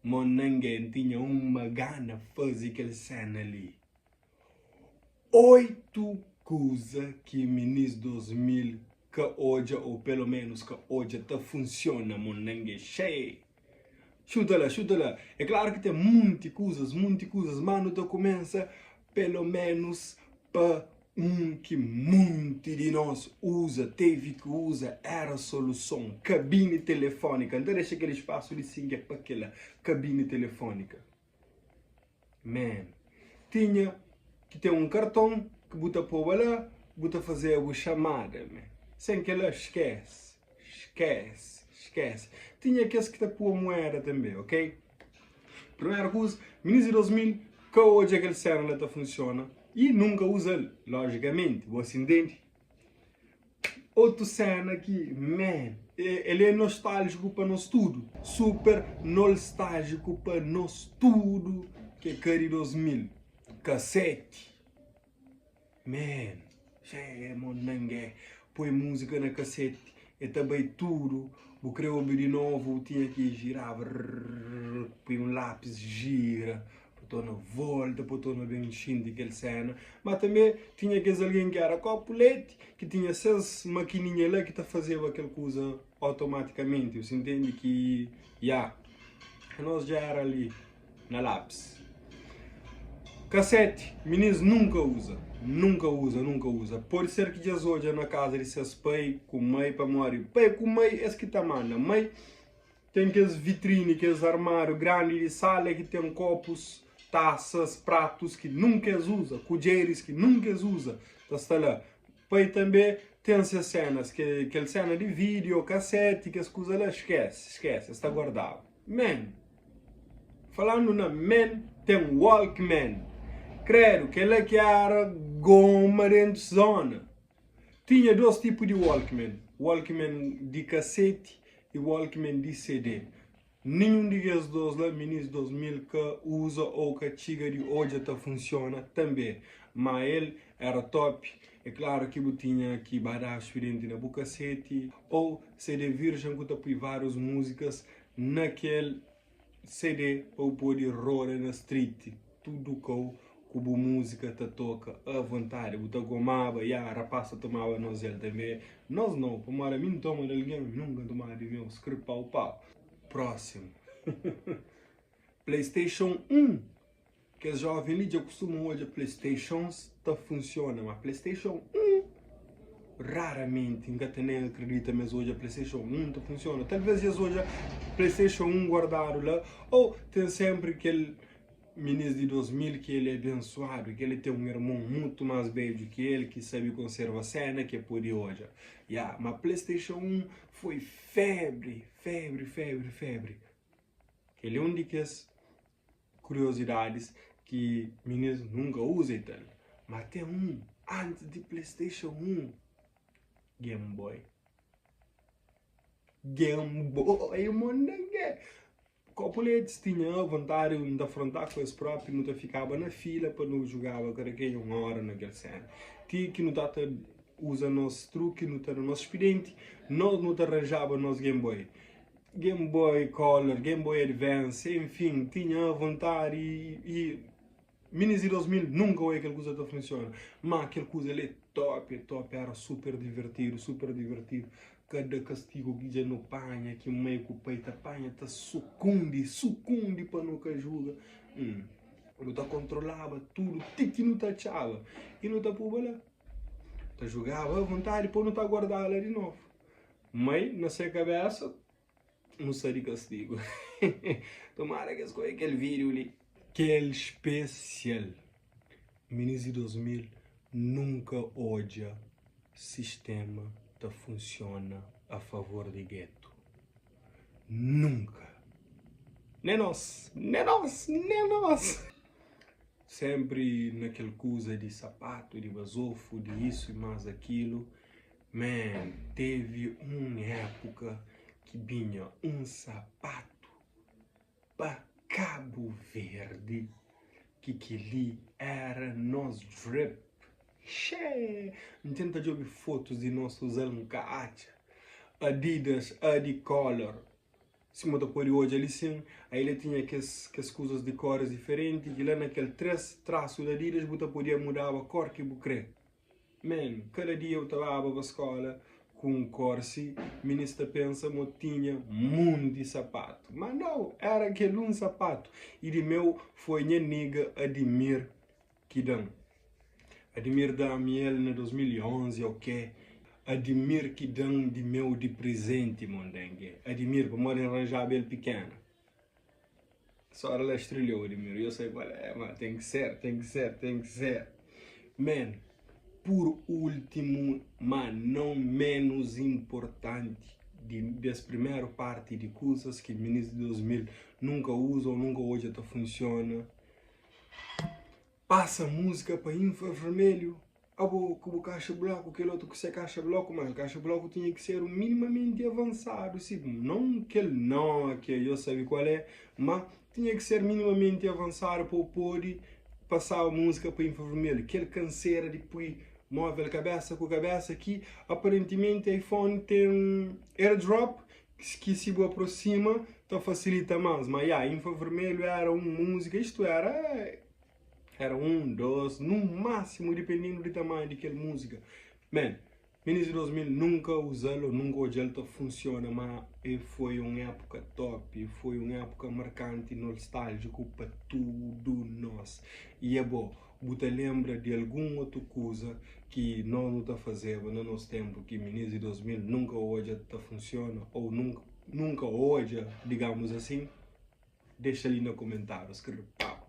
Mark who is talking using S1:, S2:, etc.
S1: Monange N tinha uma gana faze kel sena li. 8 kuza ki minis 2000 ka odja ou pelo menos ka odja ta funciona Monange Xee! Xuta la, xuta la. É klaru ki ten munti kuzas, munti kuzas, má nu ta kumesa pelo menus pa un ki munti di nos uza, tevi ki uza, éra soluson, kabini telefónika. N ta dexa kel spasu li sin ki é pa kel-la, kabini telefónika. Man, tinha ki ten un karton ki bu ta poba la, bu ta fazeba bu xamada, man. Sen kel-la, skese, skese, skese. Tinha kes ki ta pua mueda tanbe, ok? Primeru kuza, minis di 2000 ka odja kel sena la ta funsiona i nunka uza-l, lojikamenti, bo si ntende? Otu sena ki, man, el é nostáljiku pa nos tudu, super nolstájiku pa nos tudu ki é ka di 2000, kaseti, man, xee monangé, poi múzika na kaseti, el ta bai tudu, bu kre obi di novu, bu tinha ki jiraba, rrrr, poi un lápis, jira. Pa torna volta, pa torna ben xinti kel sena. Ma tanbe tinha kes algen ki era kopu leti, ki tinha ses makininha la ki ta fazeba kel kuza otomatikamenti. Bu intende ki ya, nos dja era li na lapis. Kaseti, minis nunka uza, nunka uza, nunka uza. Pode ser ki dja es odja na kaza di ses pai ku mai, pamodi pai ku mai es ki ta manda. Mai Ten kes vitrini, kes armáriu grandi di sala ki ten kopus, tasas, pratus ki nunka es uza, kudjeris ki nunka es uza, ta sta la. Pai tanbe ten ses senas, kel sena di video, kaseti, kes kuza la, skese, skese, es ta guardaba. Man! Falandu na man, ten Walkman. Kredu, kel-la ki era goma dentu zona. Tinha dos tipu di Walkman, Walkman di kaseti i Walkman di CD. Ninhun di kes dos la minis 2000 ka uza ou ka txiga di odja ta funsiona tanbe. Ma el era top. É klaru ki bu tinha ki ba da spirienti na bu kaseti ou CD virjen ku ta pui varius muzikas na kel CD pa bu pode roda na street tudu kau ku bu múzika ta toka a vontadi bu ta gomaba ya rapaz ta tomaba nos el tanbe nos nau pamodi ami N toma di algen nunka N tomaba di meu skri pau pau prósimu playstation 1 Kes joven li dja kustuma odja playstations ta funsiona, ma playstation 1 raramenti, N ka ta nen akredita ma es odja playstation 1 ta funsiona. Talvez es odja playstation 1 guardadu la, ou ten senpri kel minis di 2000 ki el é abensuadu, ki el ten un ermon mutu mas bedju ki el, ki sabe konserva sena ki el pode odja. Ya, ma playstation 1 foi febri, febri, febri, febri. Kel é un di kes Kuriosidadis ki minis nunka uza i tal. Ma ten un antis di PlayStation 1, Game Boy. Game Boy, monange! Kopu letis tinha vontadi N ta frontá ku es propi, nu ta fikaba na fila pa nu jugaba kada kenha un ora na kel sena. Ti ki nu ta ta uza nos truki, nu ta da nos spidenti, nos nu ta ranjaba nos Game Boy. Game Boy Color, Game Boy Advance, enfin, tinha vontadi i minis di 2000 nunka oia kel kuza ta funsiona, ma kel kuza li é top, é top, era super divertidu, super divertidu, kada kastigu ki dja nu panha, ki mai ku pai ta panha, ta sukundi, sukundi pa nu ka juga, hum, nu ta kontrolaba tudu ti ki nu ta atxaba i nu ta puba la, ta jugaba avontadi, pa nu ta guardaba la di novu. Mai na se kabesa nu sta di kastigu. Tomara ki es ka oia kel video li. Kel spesial. Minis di 2000 nunka odja sistema ta funsiona a favor di getu. Nunka. Nen nos, nen nos, nen nos. Sempri na kel kuza di sapatu, di bazofu, di isu i mas akilu. Man, tevi un épuka ki binha un sapatu pa Kabu Verdi ki kel-li éra nos drip. Xee! N tenta djobe fotus di nos ta uza-l, N ka atxa. Adidas Adicolor. Sima ta pode odja li sin, aí el tinha kes kes kuzas di koris diferenti ki la na kel 3 trasu di Adidas bu ta podia mudaba kor ki bu kre. Man, kada dia bu ta baba pa skola ku un kor si, minis ta pensa ma tinha munti sapatu. Ma nau, era kel un sapatu. I di meu foi nha nigga Adimir ki da-m. Adimir da-mi el na 2011 o ke. Adimir ki da-m di meu di prizenti, mondenge. Adimir, pamodi N ranjaba el pikena. Sora la estrelhou Adimir, eu sei qual é, mas tem que ser, tem que ser, tem que ser. Man, por último, mas não menos importante, di des primeru parti di kuzas ki minis di 2000 nunka uza ou nunka odja ta funciona, pasa múzika pa infravermelhu. Abo ku bu kaxa bloku, kel otu ku se kaxa bloku, mas kaxa bloku tinha ki ser minimamenti avansadu, si non kel Nokia, yo sabe kual é, ma tinha ki ser minimamenti avansadu pa bu pode pasaba múzika pa infravermelhu. Kel kansera di pui móvel kabesa ku kabesa ki aparentimenti iPhone ten AirDrop ki si bu aproxima ta fasilita más, ma ya infravermelhu era un múzika, istu era Era un, dos, nu másimu dipendindu di tamanhu di kel múzika. Man, minis di 2000 nunka uza-l ô nunka odja-l ta funsiona, má e foi un épuka top, e foi un épuka markanti, nostáljiku pa tudu nos. I abo, bu ta lenbra di algun otu kuza ki nos nu ta fazeba na nos ténpu ki minis di 2000 nunka odja ta funsiona ô nunka odja, digamus asin? Dexa li na komentáriu, skrebe pa.